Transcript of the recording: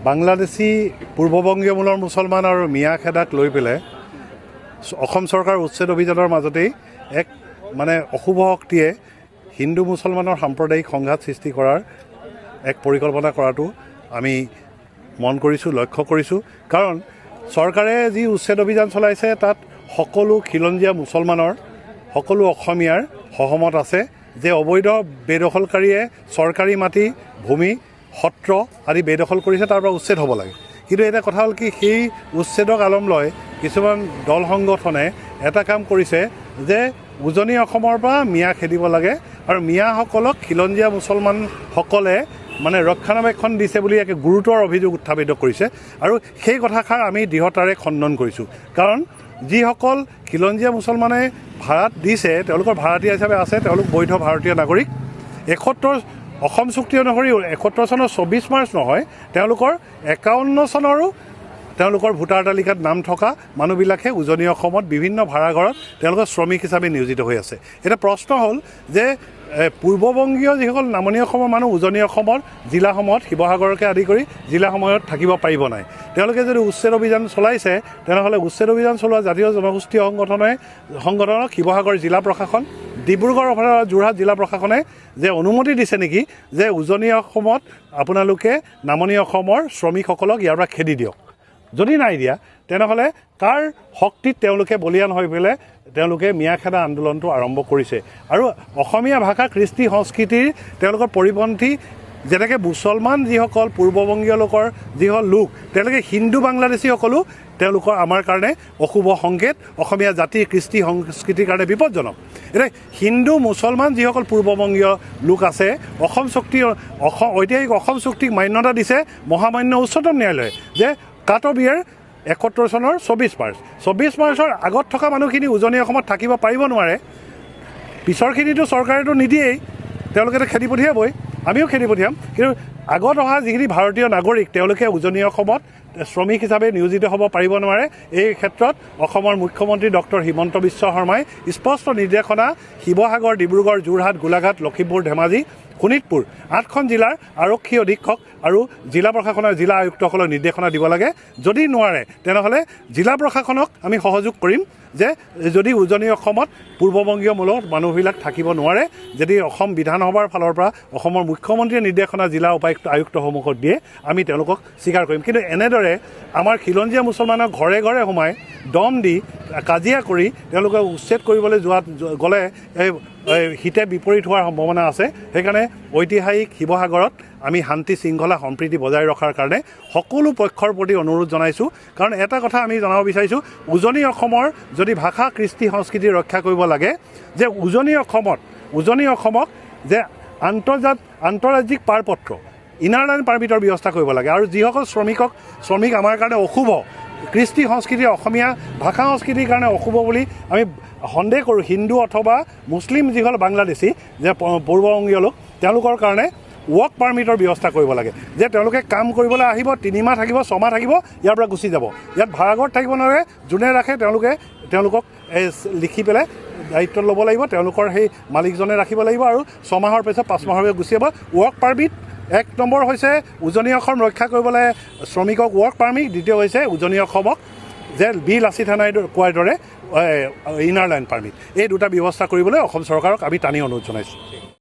বাংলাদেশী পূৰ্ববংগীয় মূলৰ মুছলমান আৰু মিয়া খেদাক লৈ পেলাই অসম চৰকাৰ উচ্ছেদ অভিযানৰ মাজতেই এক মানে অশুভ শক্তিয়ে হিন্দু মুছলমানৰ সাম্প্ৰদায়িক সংঘাত সৃষ্টি কৰাৰ এক পৰিকল্পনা কৰাটো আমি মন কৰিছোঁ, লক্ষ্য কৰিছোঁ। কাৰণ চৰকাৰে যি উচ্ছেদ অভিযান চলাইছে তাত সকলো খিলঞ্জীয়া মুছলমানৰ, সকলো অসমীয়াৰ সহমত আছে যে অবৈধ বেদখলকাৰীয়ে চৰকাৰী মাটি, ভূমি, সত্ৰ আদি বেদখল কৰিছে, তাৰ পৰা উচ্ছেদ হ'ব লাগে। কিন্তু এটা কথা হ'ল কি, সেই উচ্ছেদক আলম লৈ কিছুমান দল সংগঠনে এটা কাম কৰিছে যে উজনি অসমৰ পৰা মিয়া খেদিব লাগে আৰু মিয়াসকলক খিলঞ্জীয়া মুছলমানসকলে মানে ৰক্ষণাবেক্ষণ দিছে বুলি এক গুৰুতৰ অভিযোগ উত্থাপিত কৰিছে। আৰু সেই কথাষাৰ আমি দৃঢ়তাৰে খণ্ডন কৰিছোঁ। কাৰণ যিসকল খিলঞ্জীয়া মুছলমানে ভাড়াত দিছে, তেওঁলোকৰ ভাড়াতীয়া হিচাপে আছে, তেওঁলোক বৈধ ভাৰতীয় নাগৰিক। ৭১ অসম চুক্তি অনুসৰি ৭১ চনৰ ২৪ মাৰ্চ নহয়, তেওঁলোকৰ ৫১ চনৰো তেওঁলোকৰ ভোটাৰ তালিকাত নাম থকা মানুহবিলাকহে উজনি অসমত বিভিন্ন ভাড়াঘৰত তেওঁলোকৰ শ্ৰমিক হিচাপে নিয়োজিত হৈ আছে। এতিয়া প্ৰশ্ন হ'ল যে পূৰ্ববংগীয় যিসকল নামনি অসমৰ মানুহ উজনি অসমৰ জিলাসমূহত, শিৱসাগৰকে আদি কৰি জিলাসমূহত থাকিব পাৰিব নাই? তেওঁলোকে যদি উচ্ছেদ অভিযান চলাইছে, তেনেহ'লে উচ্ছেদ অভিযান চলোৱা জাতীয় জনগোষ্ঠীয় সংগঠনক শিৱসাগৰ জিলা প্ৰশাসন, ডিব্ৰুগড়, যোৰহাট জিলা প্ৰশাসনে যে অনুমতি দিছে নেকি যে উজনি অসমত আপোনালোকে নামনি অসমৰ শ্ৰমিকসকলক ইয়াৰ পৰা খেদি দিয়ক? যদি নাই দিয়া, তেনেহ'লে কাৰ শক্তিত তেওঁলোকে বলিয়ান হৈ পেলাই তেওঁলোকে মিয়া খেদা আন্দোলনটো আৰম্ভ কৰিছে? আৰু অসমীয়া ভাষা কৃষ্টি সংস্কৃতিৰ তেওঁলোকৰ পৰিপন্থী, যেনেকৈ মুছলমান যিসকল পূৰ্ববংগীয় লোকৰ যিসকল লোক, তেওঁলোকে হিন্দু বাংলাদেশীসকলো তেওঁলোকৰ আমাৰ কাৰণে অশুভ সংকেত, অসমীয়া জাতিৰ কৃষ্টি সংস্কৃতিৰ কাৰণে বিপদজনক। এতিয়া হিন্দু মুছলমান যিসকল পূৰ্ববংগীয় লোক আছে, অসম চুক্তি, অসম ঐতিহাসিক অসম চুক্তিক মান্যতা দিছে মহামান্য উচ্চতম ন্যায়ালয়ে যে কাট অফ ইয়েৰ ৭১ চনৰ ২৪ মাৰ্চ, ২৪ মাৰ্চৰ আগত থকা মানুহখিনি উজনি অসমত থাকিব পাৰিব নোৱাৰে। পিছৰখিনিতো চৰকাৰেতো নিদিয়েই, তেওঁলোকেতো খেদি পঠিয়াবই, আমিও খেদি পঠিয়াম। কিন্তু আগত অহা যিখিনি ভাৰতীয় নাগৰিক, তেওঁলোকে উজনি অসমত শ্ৰমিক হিচাপে নিয়োজিত হ'ব পাৰিব নোৱাৰে। এই ক্ষেত্ৰত অসমৰ মুখ্যমন্ত্ৰী ডক্টৰ হিমন্ত বিশ্ব শৰ্মাই স্পষ্ট নিৰ্দেশনা শিৱসাগৰ, ডিব্ৰুগড়, যোৰহাট, গোলাঘাট, লখিমপুৰ, ধেমাজি, শোণিতপুৰ ৮খন জিলাৰ আৰক্ষী অধীক্ষক আৰু জিলা প্ৰশাসনৰ জিলা আয়ুক্তসকলক নিৰ্দেশনা দিব লাগে। যদি নোৱাৰে, তেনেহ'লে জিলা প্ৰশাসনক আমি সহযোগ কৰিম যে যদি উজনি অসমত পূৰ্ববংগীয় মূলত মানুহবিলাক থাকিব নোৱাৰে, যদি অসম বিধানসভাৰ ফালৰ পৰা অসমৰ মুখ্যমন্ত্ৰীয়ে নিৰ্দেশনা জিলা উপায়ুক্ত আয়ুক্তসমূহক দিয়ে, আমি তেওঁলোকক স্বীকাৰ কৰিম। কিন্তু এনেদৰে আমাৰ খিলঞ্জীয়া মুছলমানক ঘৰে ঘৰে সোমাই দম দি কাজিয়া কৰি তেওঁলোকে উচ্ছেদ কৰিবলৈ যোৱাত গ'লে এই হিতে বিপৰীত হোৱাৰ সম্ভাৱনা আছে। সেইকাৰণে ঐতিহাসিক শিৱসাগৰত আমি শান্তি শৃংখলা সম্প্ৰীতি বজাই ৰখাৰ কাৰণে সকলো পক্ষৰ প্ৰতি অনুৰোধ জনাইছোঁ। কাৰণ এটা কথা আমি জনাব বিচাৰিছোঁ, উজনি অসমৰ যদি ভাষা কৃষ্টি সংস্কৃতি ৰক্ষা কৰিব লাগে, যে উজনি অসমক যে আন্তঃৰাজ্যিক পাৰপত্ৰ, ইনাৰ লাইন পাৰ্মিটৰ ব্যৱস্থা কৰিব লাগে। আৰু যিসকল শ্ৰমিক আমাৰ কাৰণে অশুভ, কৃষ্টি সংস্কৃতি অসমীয়া ভাষা সংস্কৃতিৰ কাৰণে অশুভ বুলি আমি সন্দেহ কৰোঁ, হিন্দু অথবা মুছলিম যিসকল বাংলাদেশী যে পূৰ্ববংগীয় লোক, তেওঁলোকৰ কাৰণে ৱৰ্ক পাৰ্মিটৰ ব্যৱস্থা কৰিব লাগে, যে তেওঁলোকে কাম কৰিবলৈ আহিব, ৩ মাহ থাকিব, ৬ মাহ থাকিব, ইয়াৰ পৰা গুচি যাব, ইয়াত ভাড়াঘৰত থাকিব নোৱাৰে। যোনে ৰাখে তেওঁলোকে তেওঁলোকক এই লিখি পেলাই দায়িত্ব ল'ব লাগিব, তেওঁলোকৰ সেই মালিকজনে ৰাখিব লাগিব আৰু ৬ মাহৰ পিছত ৫ মাহৰ পিছত গুচি যাব। ৱৰ্ক পাৰ্মিট ১ নম্বৰ হৈছে উজনি অসম ৰক্ষা কৰিবলৈ শ্ৰমিকক ৱৰ্ক পাৰ্মিট, দ্বিতীয় হৈছে উজনি অসমক যে বি লাচিত সেনাই কোৱাৰ দৰে ইনাৰ লাইন পাৰ্মিট, এই দুটা ব্যৱস্থা কৰিবলৈ অসম চৰকাৰক আমি টানি অনুৰোধ জনাইছোঁ।